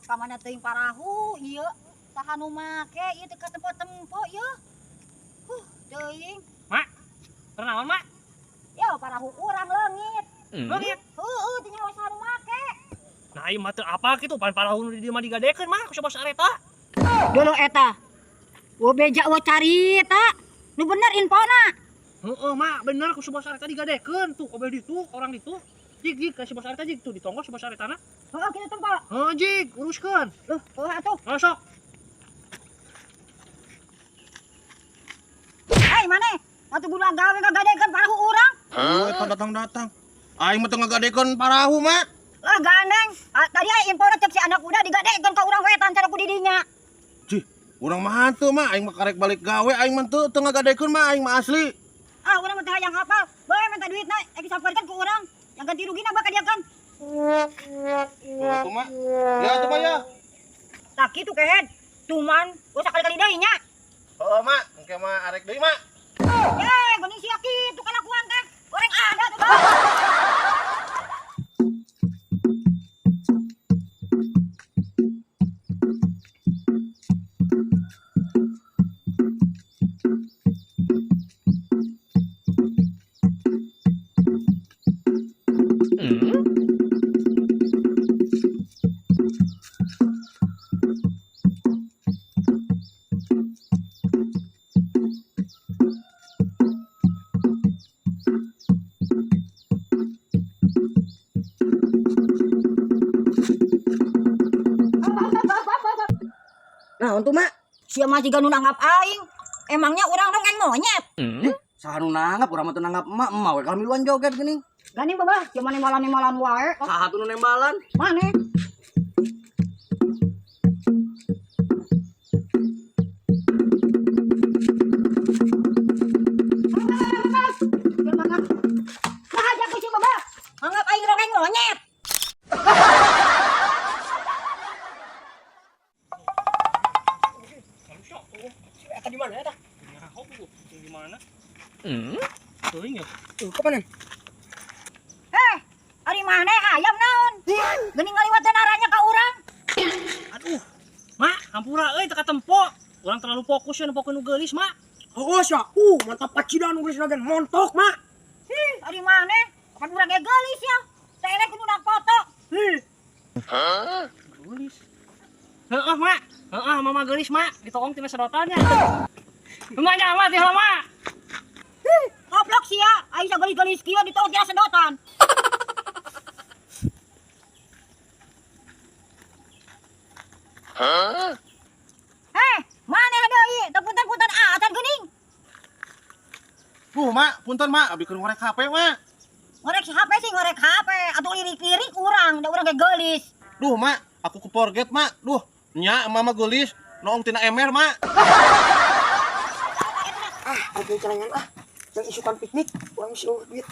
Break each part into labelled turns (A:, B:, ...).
A: Ka mana teuing parahu ieu? Saha nu make ieu teu katempo-tempo ieu? Teuing.
B: Mak, kunaon, Mak?
A: Ya parahu urang leungit.
B: Leungit.
A: Heueuh, teu nyaho saha nu make.
B: Nah, ieu mah teu apa kitu pan parahu nu di dieu mah digadekeun, Mak, ku si bos Areta.
A: Dulu eta. Wo beja wo carita. Nu bener infona.
B: Heeh, Mak, bener ku si bos Areta digadekeun tuh kobel ditu, orang ditu. Jig jig ka si bos Areta jig tuh ditonggo si bos Aretana.
A: Heeh, kitu tempo.
B: Heeh, jig, uruskeun.
A: Heuh, atuh.
B: Heeh, sok.
A: Hei, maneh? Atuh budak gawe ngagadekeun parahu urang.
C: Oh, eta datang-datang. Aing mah teu ngagadekeun parahu, Mak.
A: Lah gandeng, tadi aya infona cek si anak muda digadekeun ka urang wetan cara ku didinya.
C: Cih, urang mah hanteu, Mak. Aing mah karek balik gawe, aing mah teu ngagadekeun, Mak. Aing mah asli.
A: Ah, urang mah teu hayang hafal. Bae minta duitna, disampeurkeun ku urang. Yang ganti rugina bakal dia kan.
C: Tuh, Mak. Ya tuh, Mak ya.
A: Tah kitu kehed. Cuman, gua sakali-kali deui nya.
C: Heeh, Mak. Engke mah arek deui, Mak.
A: Eh, geuning sia kitu kalakuan teh. Goreng ada tuh, Bang.
D: Nah, untuk Mak,
A: Sia mah jiga nu nanggap aing. Emangnya urang dongeng monyet?
D: Saha nu nanggap, urang mah teu nanggap emak, emak we kamiluan joget geuning.
A: Gandeng babah, sia mah nembalan-nembalan wae.
D: Saha tuh nu nembalan?
A: Maneh? Nah, aja ku si babah. Anggap aing rongeng monyet.
D: Eta di mana eta?
B: Nyaho ku di mana? Teuing ya.
D: Tuh, kapan?
A: Eh, ari maneh hayam naon? Geuning ngaliwat aranya ka urang.
B: Aduh. Mak, hampura euy teu katempo. Urang terlalu fokus ya nempokeun nu geulis, Mak.
D: Oh, sia. Mantap pacidan nu geulis nagen montok, Mak.
A: Hih, ari maneh? Kapan urang ge geulis ya? Teh eleh kudu nang foto. Hih.
B: Geulis. Heeh, Mak. Heeh, mama geulis, Mak. Ditoong tina sedotannya. Emak nya amat ya, Mak.
A: Hih, goblok sia. Aing sageulis-geulis kieu ditoong tina sedotan. Heh, maneh deui? Teu punten-punten acan geuning.
C: Duh, Mak, punten, Mak. Abi keur ngorek HP, Mak.
A: Ngorek HP sih, ngorek HP. Atuh lirik-lirik urang, da urang ge geulis.
C: Duh, Mak, aku ke forget, Mak. Duh, nya mama geulis, noong tina emer, Mak.
D: Ah, oke celengan ah. Yang isukan piknik, urang isi duit.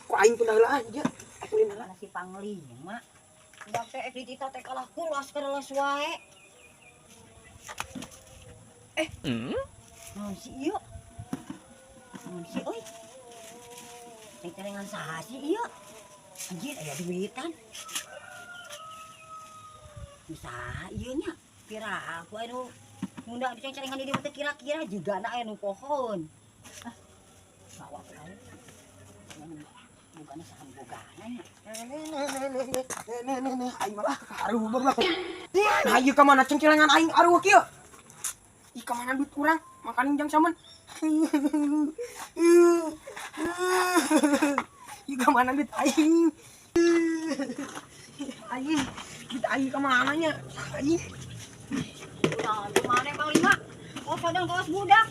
D: Ku aing pindah heula aja. Aku pindah heula.
A: Si panglima. Budak teh ditita teh kalah kuras kereles wae. Naon si ieu? Naon si euy? Ceng-celengan saha si ieu? Anjir aya duitan. Saha ieu nya? Pira aku anu ngundang ceng-celengan di dieu teh kira-kira jigana aya nu pohoeun. Ah, bawa ku aing. Bogana saha bogana nya?
D: Nih, aing malah aruh bablak. Nah, ieu ka mana cengcelengan aing aruh kieu? Ih, ka mana duit urang? Makanin jang saman. Ih, ka mana duit aing? Aing, duit aing ka mana nya? Aing.
A: Nah, mana Panglima? Oh, padang kawas budak.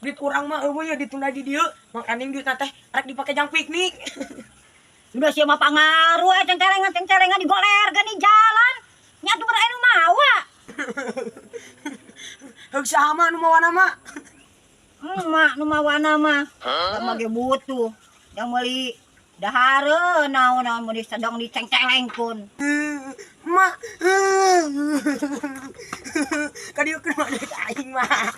D: Duit urang mah eueuh ya ditunda di dieu. Makanin duitna teh rek dipake jang piknik.
A: Udah sia mah pangaruh cengcelengan-cengcelengan digolerkeun di jalan. Nya atuh berae nu mawa.
D: Heug saha mah nu mawana mah?
A: Emak nu mawana mah. Mah ge butuh. Yang meuli Dahareun naon-naon mun sedang dicengcelengkeun.
D: Mak. Kadieu kumaha duit aing mah.